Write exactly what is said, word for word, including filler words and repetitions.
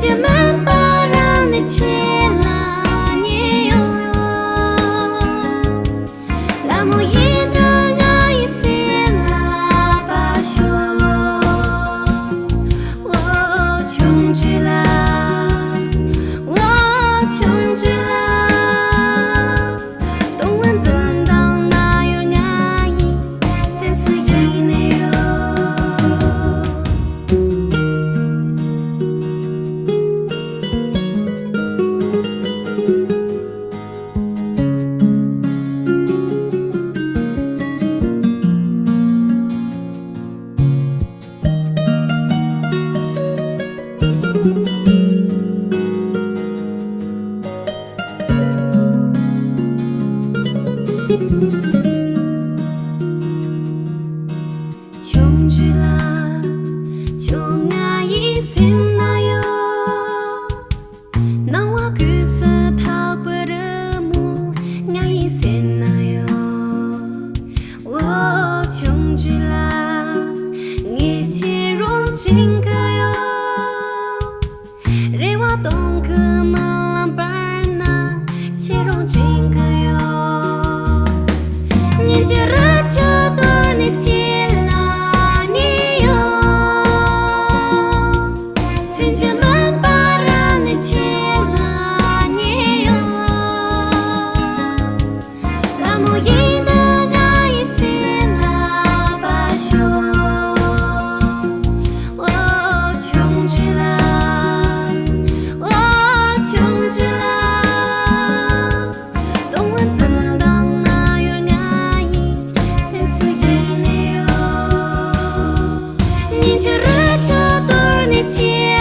ཅི་མིན་པ་རང་ནི་ཆེ་ལ་ཉེ་ཡོད། ལ་མོ་ཡིན་དུ་ང་ཡི་སེམས་ལ་པ་ཤོ། འོ་ཆུང་ཆུ་ལ། འོ་ཆུང་ཆུ་ལ། སྟོང་བ་འཛུམ་མདངས་ན་ཡོད་ང་ཡི་སེམས་སུ་བཞག་ནས་ཡོད། ཆུང་ཆུང་ལ། ཁྱོད་ང་ཡི་སེམས་ན་ཡོད། སྣང་བ་ཀུན་སུ་ཐག་པ་རི་མོ་ང་ཡི་སེམས་ན་ཡོད། འོ་ཆུང་ཆུང་ལ། ངས་ཁྱེད་རང་བྱིན་གི་ཡོད། རེ་བ་སྟོང་གི་རྨི་ལམ་བར་ན་ཁྱེད་རང་བྱིན་གི་ཡོད། ཉིན་གྱི་རི་ཆུ་གཏོར་ནས་ཁྱེད་ལ་ཉེ་ཡོད། ཚིག་གཅིག་མིན་པ་རང་ནི་ཁྱེད་ལ་ཉེ་ཡོད། ལ་མོ་ཡིན་དུ་ང་ཡི་སེམས་ལ་པ་ཤོ། འོ་ཆུང་ཆུང་ལ། འོ་ཆུང་ཆུང་ལ། སྟོང་བ་འཛུམ་མདངས་ན་ཡོད་ང་ཡི་སེམས་སུ་བཞག་ནས་ཡོད། ཉིན་གྱི་རི་ཆུ་གཏོར་ནས་ཁྱེད་